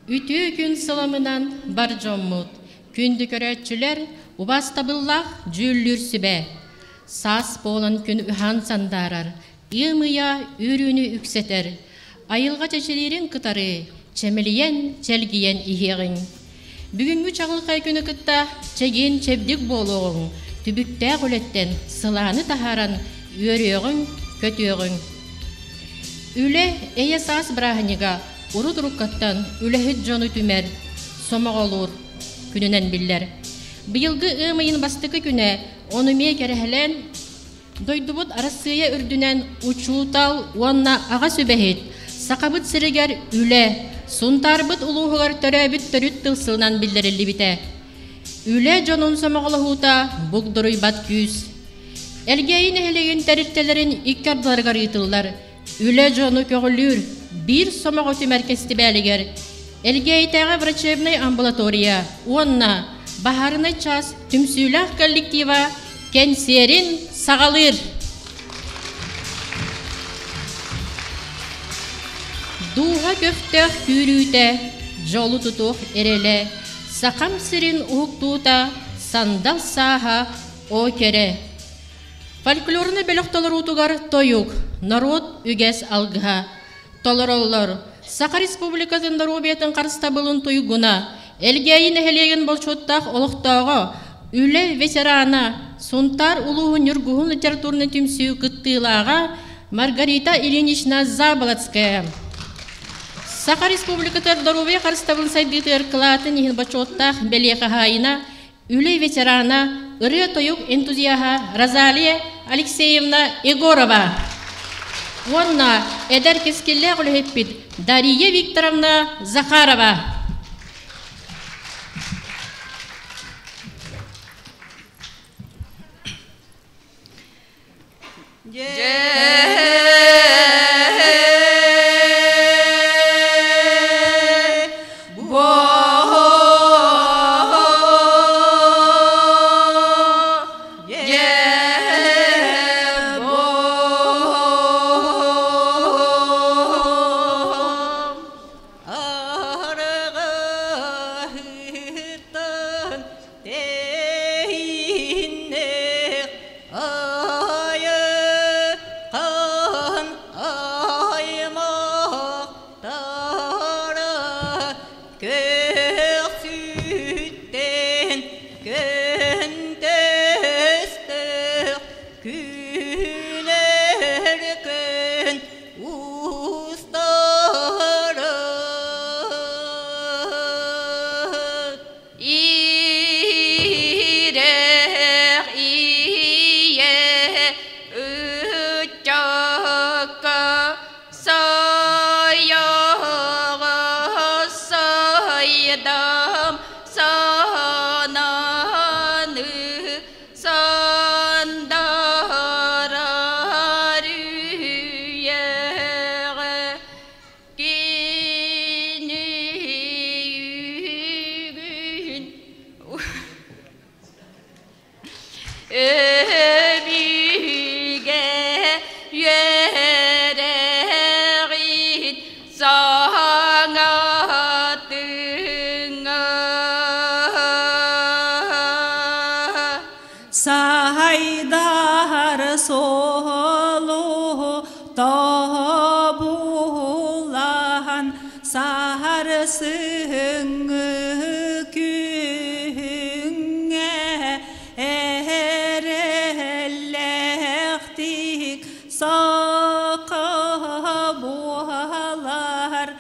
Үтүө күн сыламынан бар дьоммут, күндү көрөөччүлэр, убаастабыллаах дьүүллүүр сүбэ. Саас буолан күн ыһан сандаарар, ыам ыйа үөрүүнү үксэтэр, айылҕа чэчириирин кытары чэмэлийэн, чэлгийэн иһиэҕиҥ. Бүгүҥҥү чаҕылхай күнү кытта чэгиэн чэбдик буолуоҕуҥ, түбүктээх үлэттэн сылааны таһааран үөрүөҕүҥ, көтүөҕүҥ. Үлэ эйэ саас бырааһынньыга урут-уруккаттан үлэһит дьону түмэр, сомоҕолуур күнүнэн биллэр. Быйылгы ыам ыйын бастакы күнэ ону эмиэ кэрэһэлээн Дойдубут Арассыыйа үрдүнэн учуутал уонна аҕа сүбэһит, Сахабыт сиригэр үлэ, Сунтаарбыт улууһугар төрөөбүт төрүт тыл сылынан биллэриллибитэ. Үлэ дьонун сомоҕолоһуута бугдуруйбат күүс. Элгээйи нэһилиэгин тэрилтэлэрин икки ардыларыгар ыытыллар Үлэ дьону көҕүлүүр биир сомоҕо түмэр кэстибээлигэр Элгээйитээҕи врачебнай амбулатория уонна баһаарынай чаас түмсүүлээх коллектива кэнсиэрин саҕалыыр. Дууһа көхтөөх күүрүүтэ, дьолу тутуох эрэлэ, Сахам сирин уһуктуута, сандал сааһа, о кэрэ. Фольклорнай бөлөх толоруутугар тойук, норуот үгэс алгыһа толороллор. Саха Республикатын доруобуйатын харыстабылын туйгуна, Элгээйи нэһилиэгин болчуоттаах олохтооҕо, үлэ ветерана, Сунтаар улууһун Ньургуһун литературнай түмсүү кыттыылааҕа Маргарита Ильинична Заболоцкая. Саха Республикатыгар доруобуйа харыстабылын сайдыытыгар кылаатын иһин бочуоттаах бэлиэ хаһаайына Үлэ ветерана, ырыа-тойук энтузиаһа Розалия Алексеевна Егорова уонна эдэр кэскиллээх үлэһиппит Дария Викторовна Захарова. Тэһииннэх айыккан аймахтара көхсүттэн көнтөстөх күнэр күн устара. Иирэх ийэ ыччакка сайаҕа сайдам санааны сандарар үйэҕэ Кини үгүһүн өбүгэ үөрэҕин саҥатыҥа. Сайдар суолу тобулан сарсыҥҥы күҥҥэ эрэллээхтик саха буолар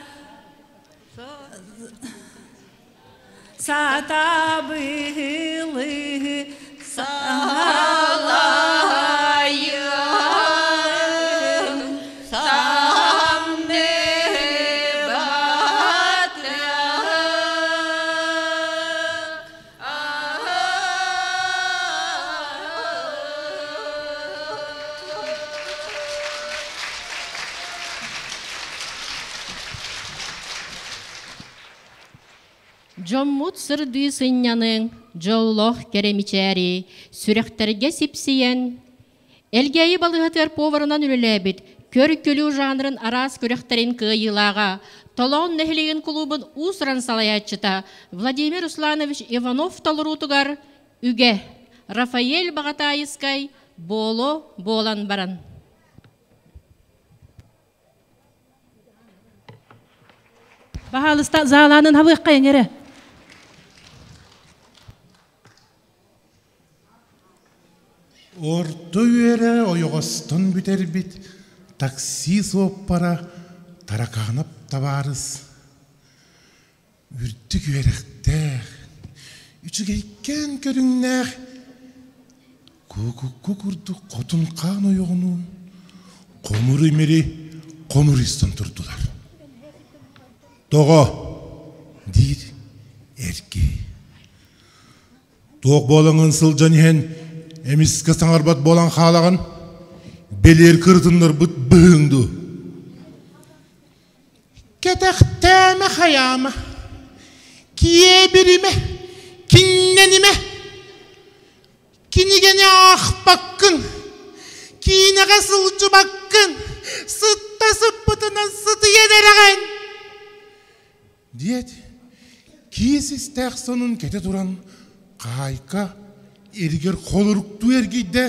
Сатабылы Салайыам самныбатыам. Дьоммут сырдыы сынньаныҥ, дьоллоох кэрэ мичээри, сүрэхтэргэ сипсийэн, Элгээйи балыыһатыгар поварынан үлэлээбит, көр-күлүү жанрын араас күрэхтэрин кыайыылааҕа, Толоон нэһилиэгин кулуубун уус-уран салайааччыта Владимир Русланович Иванов толоруутугар Үгэ, Рафаэль Баҕатаайыскай Боло буолан баран. Баһаалыста заалаанын хабыаххайыҥ эрэ. Орто үөрэ ойоҕостон бүтэрбит такси суоппара Таракаанап табаарыс үрдүк үөрэхтээх, үчүгэйкээн көрүҥнээх куукукку курдук хотун хаан ойоҕунуун хомур имири хомуруйсан турдулар. Тоҕо? диир эр киһи. Туох буолаҥын сылдьан иһэн эмискэ саҥарбат буолан хаалаҕын, бэлиэр кырытыннарбыт быһыыҥ дуу? Кэтэхтээмэ хайаама, киэбиримэ, киннэнимэ, кинигэни аахпаккын, киинэҕэ сылдьыбаккын, сытта сыппытынан сытыйан эрэҕин Диэт, киис истээх сонун кэтэ туран, хаһаайка эригэр холоруктуу эргийдэ,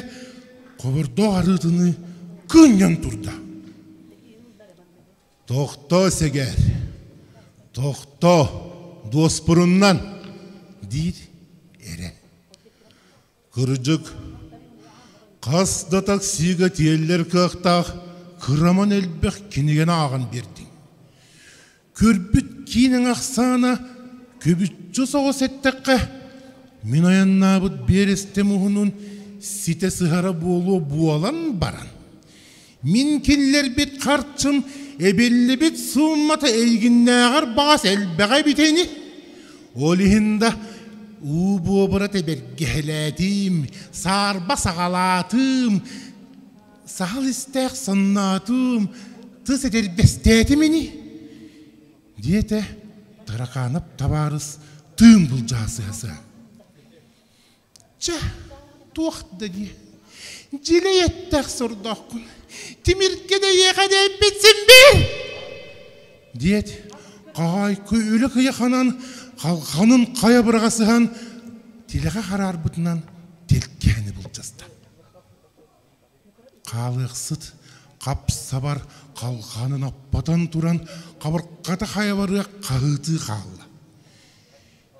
хобордоох арыытыныы кыынньан турда. «Тохтоо, сэгээр, тохтоо, дуоспуруннан!» диир эрэ. Кырдьык, хас да таксига тиэллэр кыахтаах кыраман элбэх кинигэни ааҕан биэрдиҥ. Көрбүт киинэҥ ахсаана көбүччү соҕус эттэххэ, мин айаннаабыт биэрэстэм уһунун ситэ сыһара буолуо буолан баран, мин киллэрбит харчым эбиллибит сууммата эйигиннээҕэр баҕас элбэҕэ эбитэ ини. Ол иһин да уу буобура тэбэргэһэлээтим, саарба саҕалаатым, саһыл истээх саннаатым, тыс этэрбэстээтим ини, диэтэ Таракаанап табаарыс тыын былдьаһа сыһа-сыһа. Чэ, туох да диэ, дьилэй эттээх сордооххун, тимиргэ да эйиэхэ дэйбит син биир! Диэт, хаһаайка үлэ кыйаханан, халҕанын хайа быраҕа сыһан, тилэҕэ хараарбытынан тэлгэһэни былдьаста. Хаалыахсыт хап-сабар халҕанын оппотон туран, хабырҕата хайа барыах хаһыытыы хаалла.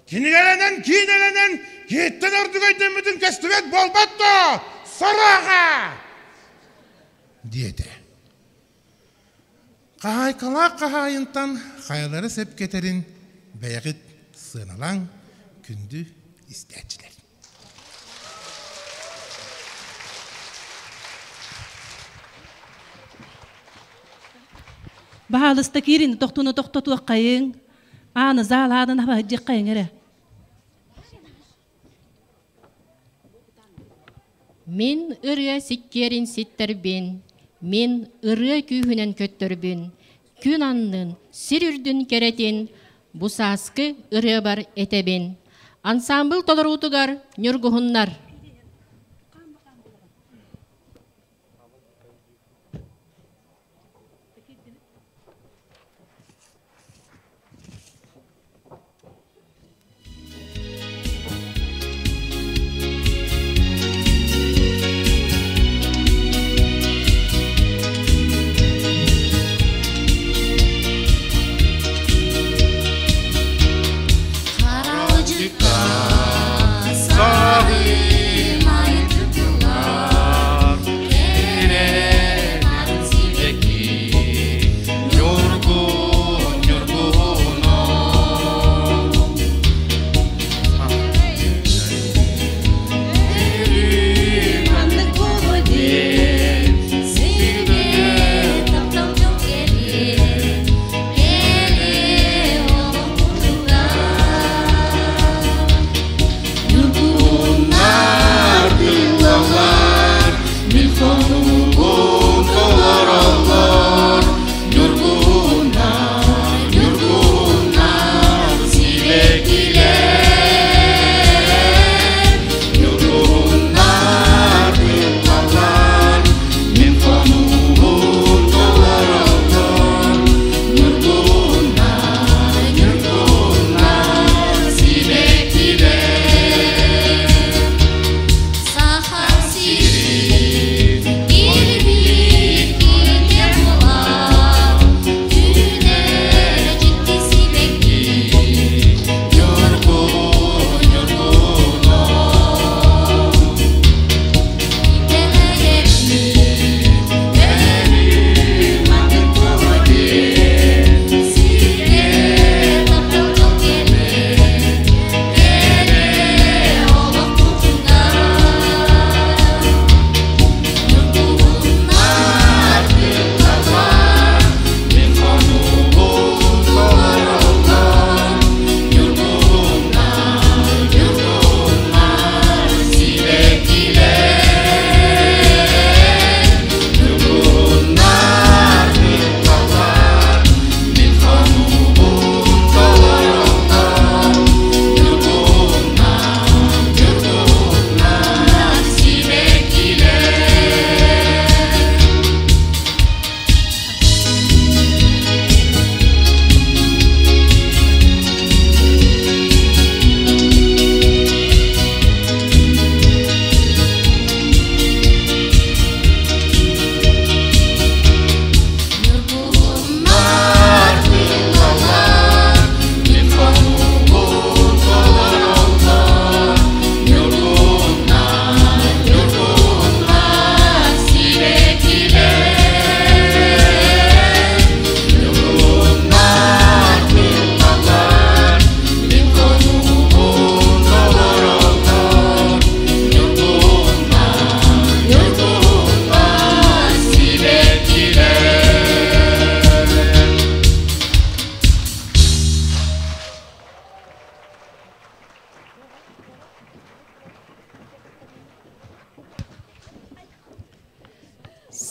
Кинигэлэнэн, киинэлэнэн, киһиттэн ордук өйдөммүтүн көстүбэт буолбат дуо? Сороҕа! диэтэ. Хаһаайкалаах хаһаайынтан хайалара сөп кэтэрин бэйэҕит сыаналааҥ, күндү истээччилэр. Баһаалыста киирин тохтуну тохтотуоххайыҥ. Ааны заалаанын абаһыдьыххайыҥ эрэ. Мин ырыа сиккиэрин ситтэрбин, мин ырыа күүһүнэн көттөрбүн, күн аннын, сир үрдүн кэрэтин бу сааскы ырыабар этэбин. Ансаамбыл толоруутугар ньургуһуннар. Харалдьыкка саҕыы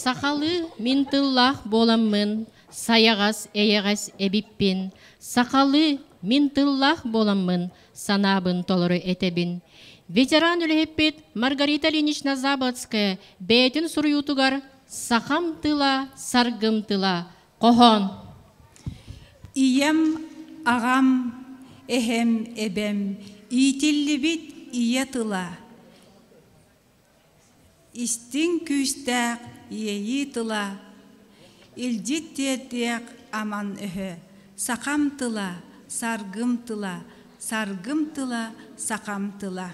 Сахалыы мин тыллаах буоламмын, сайаҕас эйэҕэс эбиппин. Сахалыы мин тыллаах буоламмын, санаабын толору этэбин. Ветеран үлэһиппит Маргарита Ильинична Заболоцкая бэйэтин суруйуутугар «Сахам тыла, саргым тыла» хоһоон. Ийэм, аҕам, эһэм, эбэм иитиллибит ийэ тыла Истиҥ күүстээх иэйии тыла, илдьит тиэрдиэх аман өһө, сахам тыла, саргым тыла, саргым тыла, сахам тыла.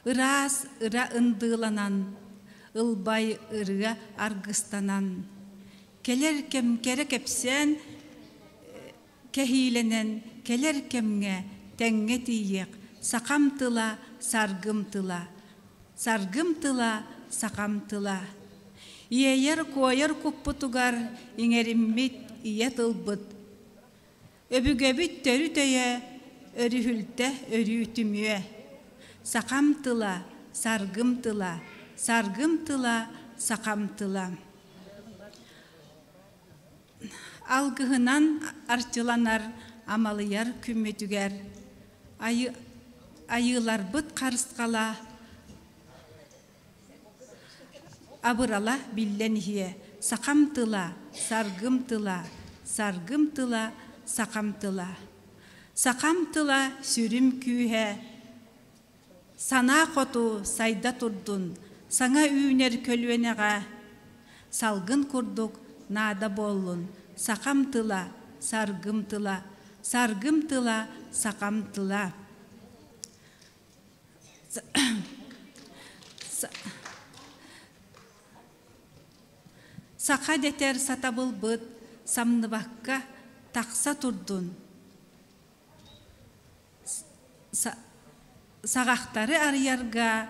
Ыраас ыра ындыыланан, ылбай ырыа аргыстанан, кэлэр кэм кэрэ кэпсээн Кэһиилэнэн кэлэр кэмҥэ тэҥҥэ тиийиэх сахам тыла, саргым тыла, саргым тыла, сахам тыла. Иэйэр-куойар куппутугар иҥэриммит ийэ тылбыт. Өбүгэбит төрүт өйө өрүһүлтэ өрүү түмүө. Сахам тыла, саргым тыла, саргым тыла, сахам тыла. Алгыһынан арчыланар, амалыйар күммүтүгэр айыыларбыт харысхала, абырала биллэн иһиэ. Сахам тыла, саргым тыла, саргым тыла, сахам тыла. Сахам тыла сүрүм күүһэ, Санаа хоту сайда турдун, саҥа үүнэр көлүөнэҕэ салгын курдук наада буоллун, сахам тыла, саргым тыла, саргым тыла, сахам тыла. Саха дэтэр сатабылбыт самныбакка тахса турдун. Саҕахтары арыйарга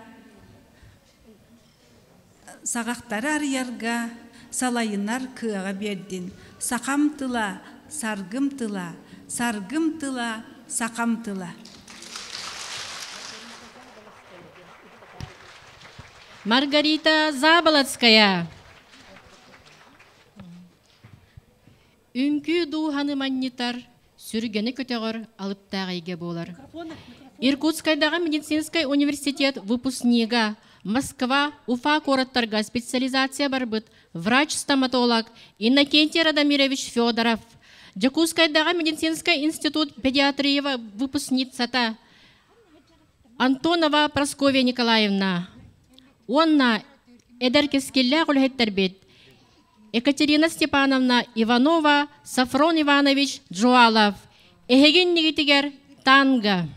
саҕахтары арыйарга салайынар кыаҕа биэрдин. Сахам тыла, саргым тыла, саргым тыла, сахам тыла. Маргарита Заболоцкая. Үҥкүү дууһаны манньытар, сүргэни көтөҕөр алыптаах эйгэ буолар. Иркутскайдаҕы медицинскэй университет выпускнига, Москва, Уфа куораттарга специализация барбыт врач-стоматолог Иннокентий Радомирович Федоров, Дьокуускайдаҕы медицинскэй институт педиатриева выпускницата Антонова Прасковья Николаевна уонна эдэр кэскиллээх үлэһиттэрбит Екатерина Степановна Иванова, Софрон Иванович Джуалов. Эһиги иннигитигэр танго.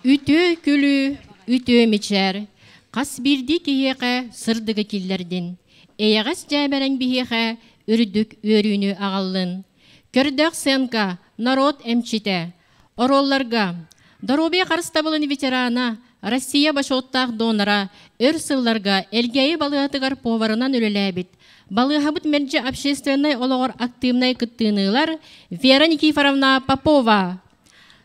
Үтүө күлүү, үтүө мичээр, хас биирдии киһиэхэ сырдыгы киллэрдин, эйэҕэс дьээбэрэҥ биһиэхэ үрдүк үөрүүнү аҕаллын. Көрдөөх сценка, народ эмчитэ, Оруолларга Доруобуйа харыстабылын ветерана, Россия бочуоттаах донора, өр сылларга Элгээйи балыыһатыгар поварынан үлэлээбит, балыыһабыт мэлдьи общественнай олоҕор актыыбынай кыттыыны ылар Вера Никифоровна Попова.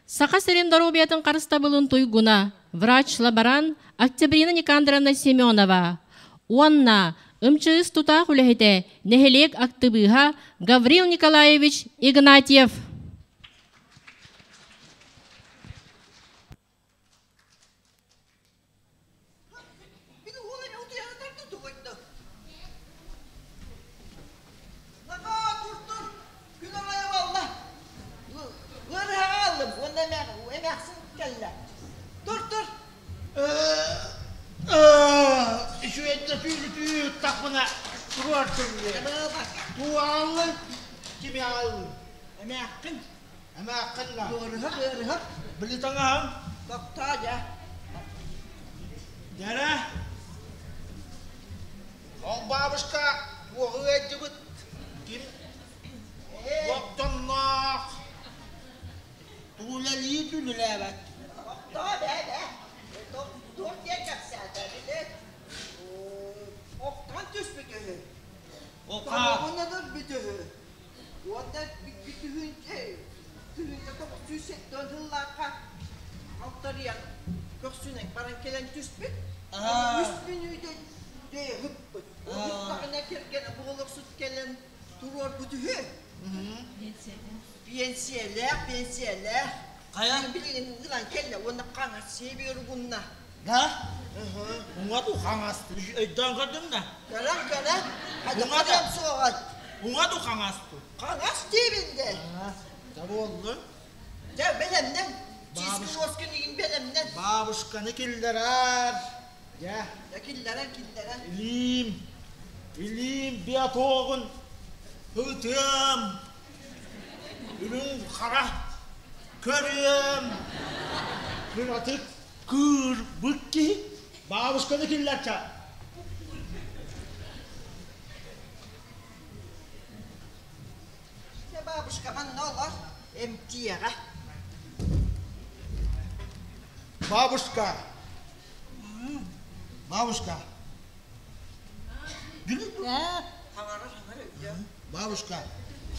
Саха сирин доруобуйатын харыстабылын туйгуна, врач-лаборант Октябрина Никандровна Семенова уонна МЧС тутаах үлэһитэ, нэһилиэк актыбыыһа Гаврил Николаевич Игнатьев. Үчүгэйдэ түүнү тахпына туруортум Туаллы кими ааллы Эмээххин Эмээххин да Ыарыһах ыарыһах Били таҥаһым Тохтоо дьэ Дьэрэ Ол бабушка туоҕу ыалдьыбыт ким Оттонноох Туулэлии түлүлээбэт Тохтоо бээ бээ Туох диэн кэпсээтэ били Охтон түспүт үһү Тоҕуһунан өлбүт үһү Уонна күһүнчэ 970 сыллаахха алтарыйан көхсүнэн баран кэлэн түспүт. Үс мүнүүтэ ыппыт. Ыппаҕына кэргэнэ буолуксут кэлэн туруорбут үһү. Биэнсийэлээх, биэнсийэлээх. Хайа? Билигин ылан кэллэ уонна хаҥас сиэбигэр угунна. Да? Уҥа ду хаҥас өйдөөн көрдүҥ да? Көрөн көрөн. Уҥа да суоҕа. Уҥа ду хаҥас ду? Хаҥас диибин де. Да буоллун. Дьэ бэлэмнэн. Чиискин игин бэлэмнэн. Бабушканы киллэрэр. Дьэ. Дьэ киллэрэн киллэрэн. Илиим. Илиим биотогун ытыам. Үрүҥ хара көрүөм. Кыратык кыырбыт киһи бабушканы киллэрчэ. Дьэ бабушка манна олор эмтиэҕэ. Бабушка. Бабушка. Бабушка,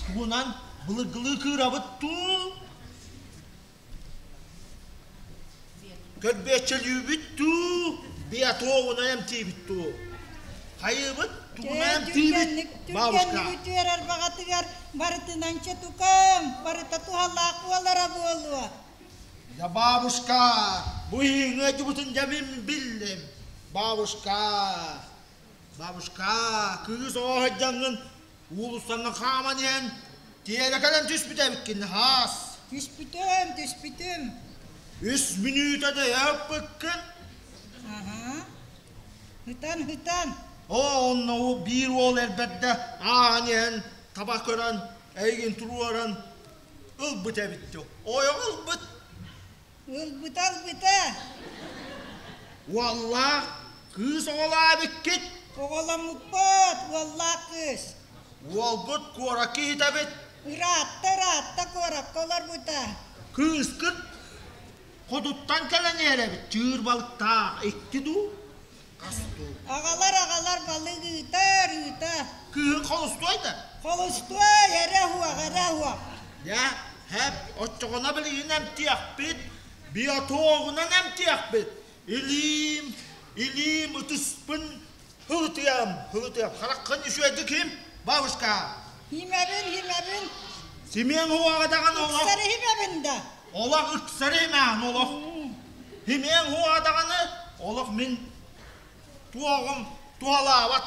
тугунан былыргылыы кыырабыт дуу? Көрбүөччүлүүбүт дуу, биотогунан эмтиибит дуу? Хайыыбыт, тугунан эмтиибит, бабушка? Түргэнник үтүөрэр баҕатыгар барытынан чөтукам, барыта туһалаах буолара буолуо. Я бабушка, бу иһиҥҥэ дьубутун дьэбин биллим. Бабушка, бабушка, кыыс оҕо сылдьаҥҥын уулуссанан хааман иһэн тиэрэ кэлэн түспүт эбиккин хаас. Түспүтүм, түспүтүм. Үс мүнүүтэ да ыппыккын. Аһа. Ытан, ытан. Оо, онно биир уол эрбэрдэ ааһан иһэн таба көрөн, эйигин туруоран ылбыт эбит дуу. Ойоҕо ылбыт. Ылбыта, ылбыта. Уоллаах кыыс оҕолоо эбиккит. Оҕоломмуппут, уоллаах кыыс. Уолгут куоракка иһитэбит. Ыраатта, ыраатта куоракка олорбута. Кыыскыт хотуттан кэлэн иһэр эбит. Чыыр балыктаах икки дуу, хас дуу. Аҕалар, аҕалар балык ыытар, ыыта. Кыыһын холустуой да? Холустуой, эрэ уох, эрэ уох. Дьэ, хэп, оччоҕуна билигин эмтиэхпит, биотогунан эмтиэхпит. Илиим, илиим ытыспын Һылытыам, һылытыам. Хараххын үчүгэйдик ким? Бабушка. Химэбин, химэбин. Симиэн хуаҕа даҕаны олох. Ыксары химэбин да. Олох ыксары химээн олох. Химиэн хуаҕа даҕаны олох мин туоҕум туһалаабат.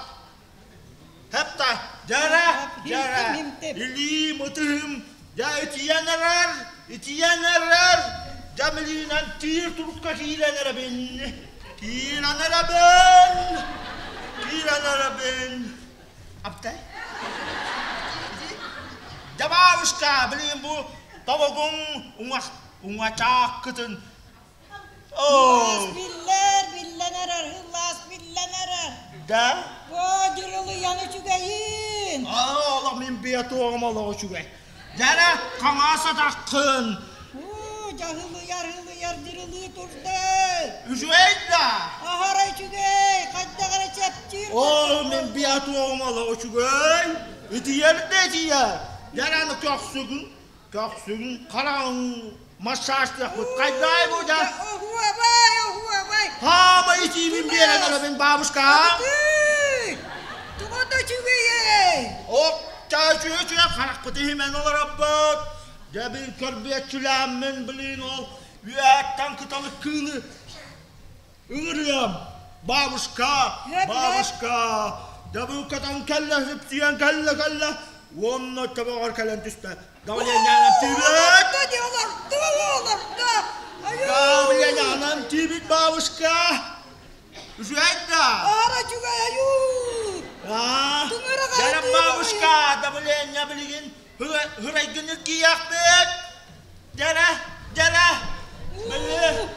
Хепта, дьара, дьара. Илиим, ытыһым, дьэ итийэн эрэр, итийэн эрэр. Дьэ билиинэн тиир турукка киирэн эрэбин. Киирэн эрэбин! Киирэн эрэбин! Аптай. Дьэ бабушка, билигин бу тобугуҥ уҥа уҥа чааккытын. Былаас биллэр, биллэн эрэр, ыллаас биллэн эрэр. Да? Оо, дьырылыйан үчүгэйин! Аа, олох мин биэ туоҕум олох үчүгэй. Дьэрэ, хаҥас атаххын. Уу, дьаһылыйар, ылыйар, дьырылыы турда. Үчүгэй да? Аһара үчүгэй, хайдах эрэ чэпчиир. Оо, мин биэ туоҕум олох үчүгэй. Итийэр да итийэр. Дьэрэ, аны көхсүгүн, көхсүгүн хараҥ массажтыахпыт. Хайдай бу да? Оһуобай, оһуобай. Хаама итиибин биэрэн эрэбин, бабушка. Туга да үчүгэйэй. Ок, үчүгэй харахпыт иһимэн олоробут. Дьэ бил көрбүөччүлээммин, блин, ол үөһэттэн кыталык кыылы ыҥырыам. Бабушка, бабушка, дабылкатан кэллэ, сүпсүйэн кэллэ, кэллэ, уонна төбөҕөр кэлэн түстэ. Давлениянан тиибит! Давлениянан тиибит, бабушка! Үчүгэй да? Аара үчүгэй айуу! Дьэ, бабушка, давление билигин Хырайгын киэхпит! Дьэрэ, дьэрэ! Били,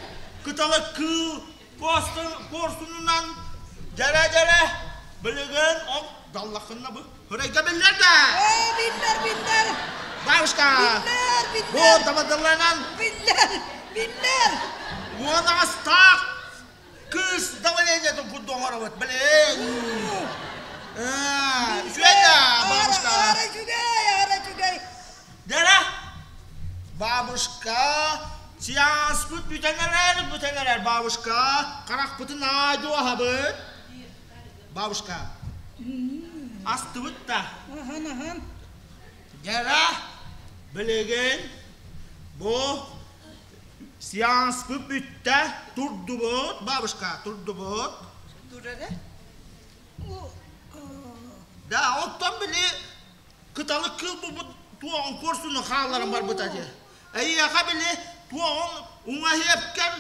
кыталык кыыл куорсунунан дьэрэ, дьэрэ! Билигин ол даллаххынна бу хырайга биллэр да? Ээ, биллэр, биллэр! Бабушка! Биллэр, биллэр! Бу табадыланан! Биллэр, биллэр! Уон астаах кыыс давлениетын курдук оҥоробут, билин! Үчүгэй да, бабушка? Аара үчүгэй, аара үчүгэй. Дара, бабушка, сеанспыт бүтэн эрэр, бүтэн эрэр, бабушка. Харахпытын аадьуоһабыт. Бабушка, астыбыт да. Ахан, ахан. Дара, билигин бу Сеанспыт бүттэ, турдубут, бабушка, турдубут. Турара? Да, оттон били кыталык кыыл булбут туоҕун куорсуну хаалларан барбыта дии. Эйиэхэ били туоҕун уҥа иһэпкэр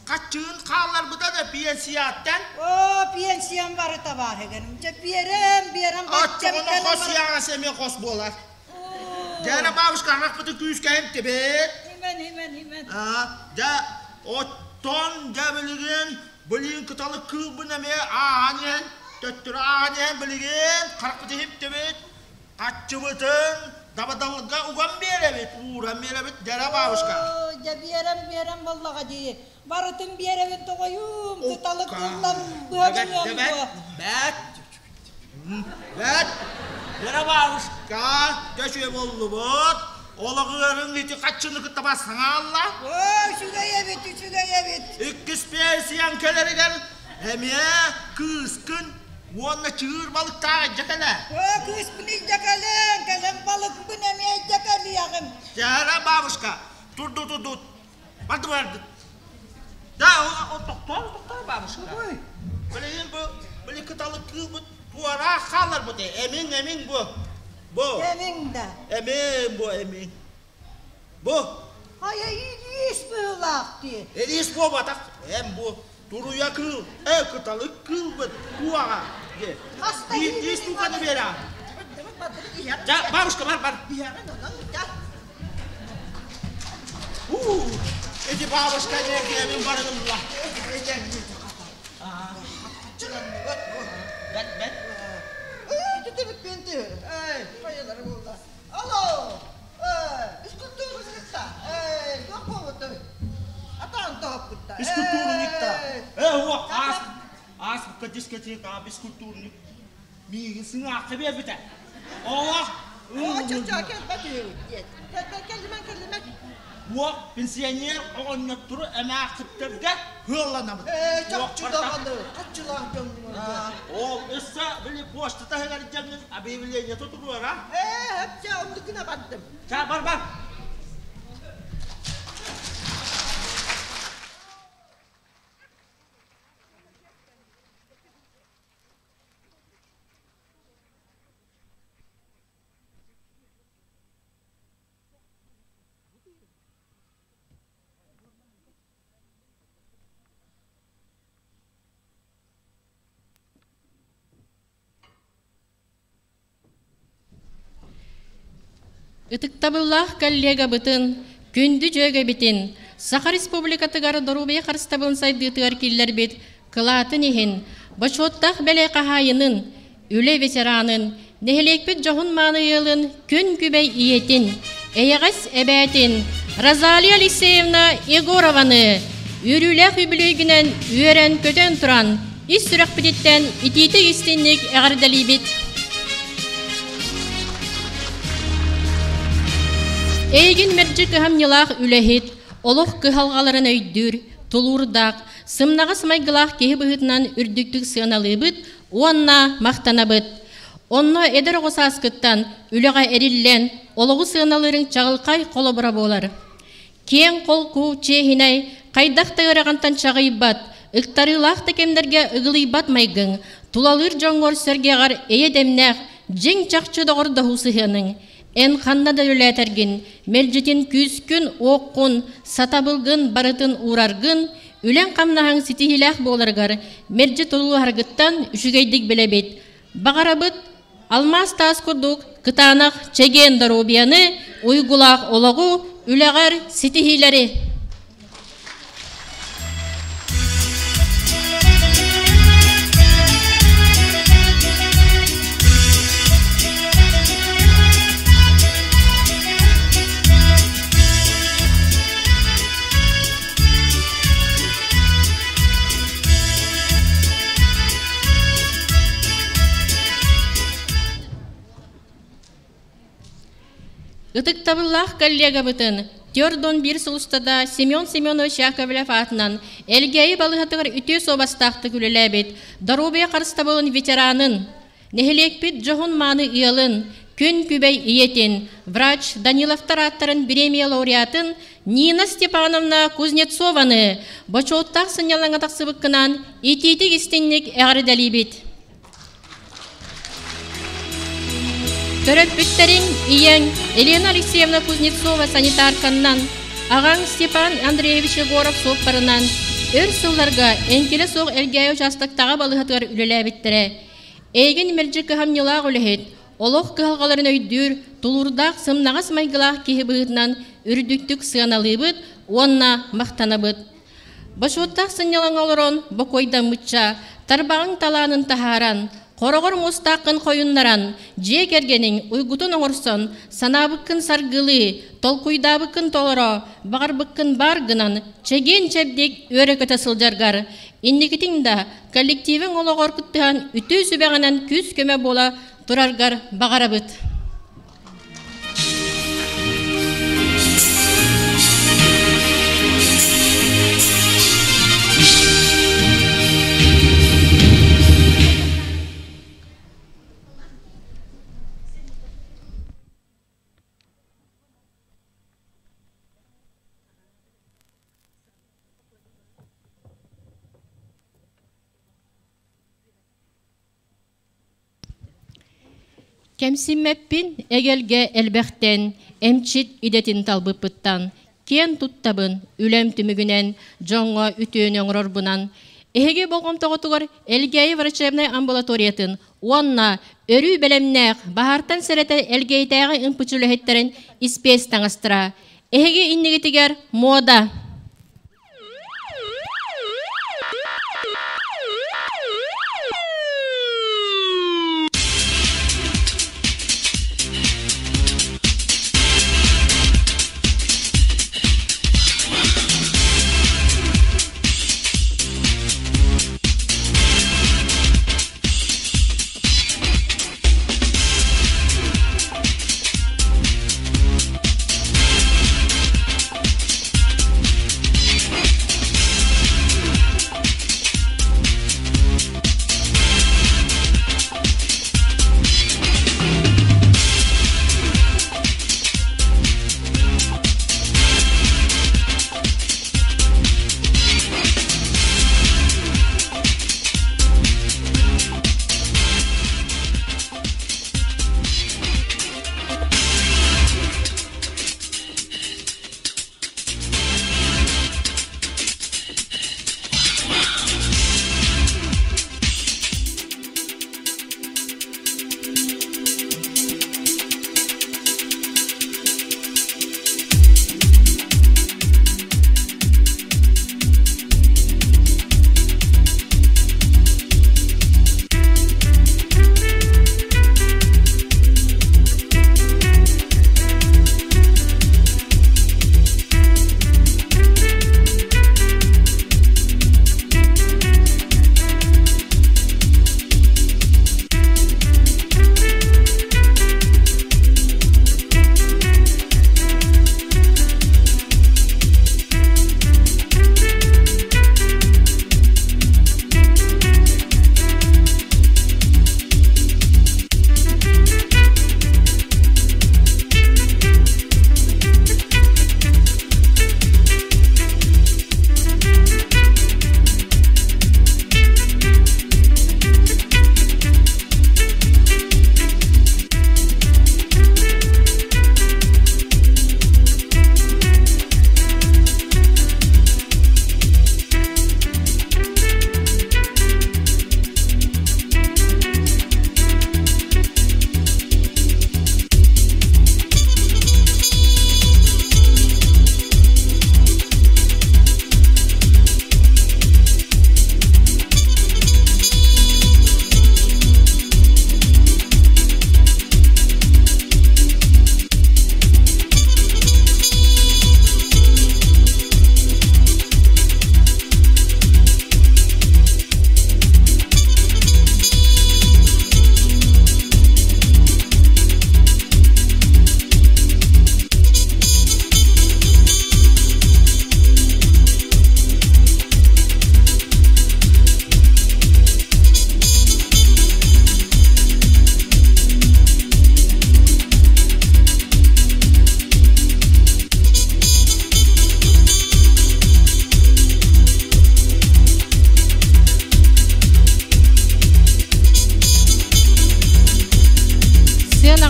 хаччыгын хаалларбыта да пенсияттан. Оо, пенсиям барыта баар эгэрим. Дьэ, биэрем, биэрем, Оччоҕуна хос сеанс эмиэ хос буолар. Дьэ, бабушка, арахпыты күүскэ эмтибит. Имен, имен, имен. Дьэ, оттон дьэ билигин билигин кыталык кыылбын эмиэ ааһан иһэн, төттөрү ааһан иһэн билигин харахпыты иһиптибит, хаччыбытын дабадалга уган биэрэбит, ууран биэрэбит, дьэ, бабушка. Дьэ, биэрэн, биэрэн буоллаҕа дии. Барытын биэрэбин тоҕойуум, кыталык кыылтан быһа гыныам дуо? Бэт, Бэт, Вера бабушка, төчүө буоллубут. Олоҕуорун ити хаччыны кытта бассаҥаалла. Оо, үчүгэй эбит, үчүгэй эбит. Иккис пенсиян кэлэригэр эмиэ кыыскын уонна чыыр балыктаах илдьэ кэлэ. Оо, кыыспын илдьэ кэлэн, кэлэн балыкпын эмиэ илдьэ кэлиэҕим. Дьэ, бабушка, турду турду Барды барды. Да, ол тохтоор, тохтоор бабушка. Билигин бу, били кыталык кыылбыт туораах хаалларбыт эмиҥ, эмиҥ бу. Бу. Эмиҥ да. Эмиҥ бу, эмиҥ. Бу. Хайа илиис быһыылаах дии. Илиис буолбатах. Эм бу туруйа кыыл, э кыталык кыылбыт куаҕа. Биирдии штуканы биэрэ. Жа, бабушка бар, бар. Эти бабушка энергиябын барылла. Бэт, бэт. Алло! Физкультурникта! Туох буолбутай? Атаан тоһоппутта. Физкультурникта. Э, уо, аас, ааспыкка дискотека физкультурник. Миигин сыҥаахха биэрбитэ. Олох Уох пенсионер оҕонньоттору эмээхситтэргэ ыалланабыт. Ээ, чахчы даҕаны, хаччылаах дьоҥҥун. Ол өссө били почта таһыгар дьэҥҥин объявление туруора. Ээ, өпчэ оннукуна бардым. Ча, бар, бар. Ытыктабыллаах коллегабытын, күндү дьүөгэбитин, Саха Республикатыгар доруобуйа харыстабылын сайдыытыгар киллэрбит кылаатын иһин бочуоттаах бэлиэ хаһаайынын, үлэ ветеранын, нэһилиэкпит дьоһун-мааны ыалын күн күбэй ийэтин, эйэҕэс эбээтин Розалия Алексеевна Егорованы үөрүүлээх үбүлүөйгүнэн үөрэн-көтөн туран ис сүрэхпититтэн итиитик-истинник эҕэрдэлиибит! Эйигин мэлдьи кыһамньылаах үлэһит, олох кыһалҕаларын өйдүүр, тулуурдаах, сымнаҕас майгылаах киһи быһыытынан үрдүктүк сыаналыыбыт уонна махтанабыт. Онно эдэр оҕо сааскыттан үлэҕэ эриллэн, олоҕу сыаналыырыҥ чаҕылхай холобура буолар. Киэҥ холку, чиэһинэй, хайдах да ыараҕантан чаҕыйбат, ыктарыылаах да кэмнэргэ ыгылыйбат майгыҥ, тулалыыр дьоҥҥор сэргэҕэр эйэ-дэмнээх, дьиҥ-чахчы доҕордоһуу сыһыаныҥ. Эн ханна да үлэлээтэргин, мэлдьитин күүскүн-уоххун, сатабылгын барытын уураргын, үлэҥ-хамнаһыҥ ситиһиилээх буоларыгар мэлдьи тулуһаргыттан үчүгэйдик билэбит. Баҕарабыт алмаас таас курдук кытаанах чэгиэн доруобуйаны, уйгулаах олоҕу, үлэҕэр ситиһиилэри! Ытыктабыллаах коллегабытын Тердон биир сыл устата Семен Семенович Яковлев аатынан Элгээйи балыыһатыгар үтүө суобастаахтык үлэлээбит доруобуйа харыстабылын ветеранын, нэһилиэкпит дьоһун-мааны ыалын, күн күбэй ийэтин, врач Даниловтар ааттарын бириэмийэ лауреатын Нина Степановна Кузнецованы бочуоттаах сынньалаҥҥа тахсыбыккынан итиитик-истиҥник эҕэрдэлиибит! Төрөппүттэриҥ ийэҥ Елена Алексеевна Кузнецова санитарканнан, аҕаҥ Степан Андреевич Егоров суоппарынан өр сылларга эҥкилэ суох Элгээйи учаастактааҕы балыыһатыгар үлэлээбиттэрэ. Эйигин мэлдьи кыһамньылаах үлэһит, олох кыһалҕаларын өйдүүр, тулуурдаах, сымнаҕас майгылаах киһи быһыытынан үрдүктүк сыаналыыбыт уонна махтанабыт. Бочуоттаах сынньалаҥҥа олорон бокуойдаммычча, тарбаҕыҥ талаанын таһааран, хороҕор муостааххын хойуннаран, дьиэ кэргэниҥ уйгутун оҥорсон, санаабыккын саргылыы, толкуйдаабыккын толоро, баҕарбыккын баар гынан, чэгиэн-чэбдик үөрэ-көтө сылдьаргар, инникитин да коллективиҥ олоҕор кыттыһан үтүө сүбэҕинэн күүс-көмө буола тураргар баҕарабыт. Кэмсиммэппин эгэлгэ элбэхтэн, эмчит идэтин талбыппыттан, киэн туттабын үлэм түмүгүнэн, дьоҥҥо үтүөнү оҥорорбунан. Эһиги болҕомтоҕутугар Элгээйи врачебнай амбулаториятын уонна өрүү бэлэмнээх баһаартан сэрэтэр Элгээйитээҕи ымпычы үлэһиттэрин испиэс таҥастара. Эһиги иннигитигэр муода!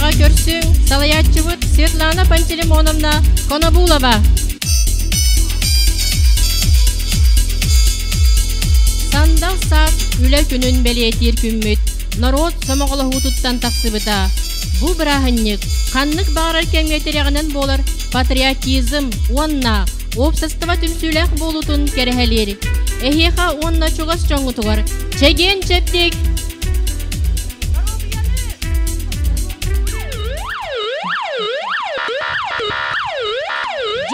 Эҕэрдэҕэ көрсүҥ салайааччыбыт Светлана Пантелеймоновна Конобулова. Сандал саас үлэ күнүн бэлиэтиир күммүт норуот сомоҕолоһуутуттан тахсыбыта. Бу бырааһынньык ханнык баҕарар кэмҥэ тирэҕинэн буолар патриотизм уонна уопсастыба түмсүүлээх буолуутун кэрэһэлиир. Эһиэхэ уонна чугас дьоҥҥутугар чэгиэн-чэбдик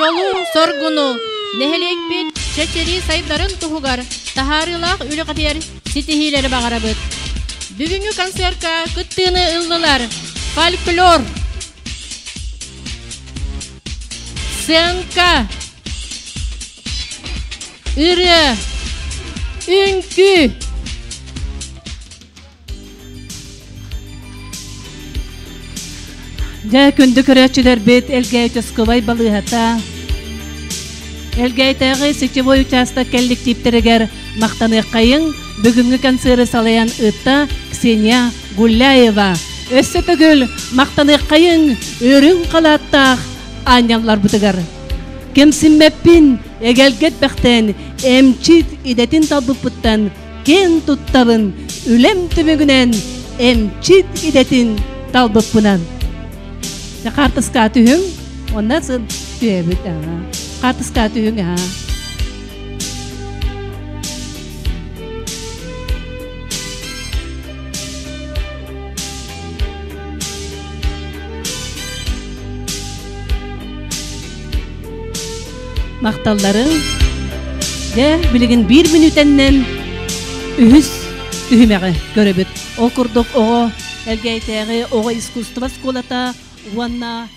Дьолу-соргуну нэһилиэкпит чэчирии сайдарын туһугар таһаарыылаах үлэҕитигэр ситиһиилэри баҕарабыт. Бүгүҥҥү концерка кыттыыны ыллылар фольклор, сценка, ырыа, үҥкүү. Дьэ, күндү көрөөччүлэрбит, Элгээйи участковай балыыһата Элгээйитээҕи сетевой учаастак коллективтэригэр махтаныаххайыҥ. Бүгүҥҥү концеры салайан ыытта Ксения Гуляева. Өссө төгүл махтаныаххайыҥ үрүҥ халааттаах аанньалларбытыгар. Кэмсиммэппин, эгэлгэ этбэхтэн, эмчит идэтин талбыппыттан киэн туттабын, үлэм түмүгүнэн эмчит идэтин талбыппынан. Хаартыска түһүҥ, онна сын түһэбит. Хаартыска түһүҥ, Махталларын дьэ билигин биир мүнүүтэннэн үһүс түһүмэҕи көрөбүт. Ол курдук оҕо Элгээйитээҕи оҕо искусство школата уонна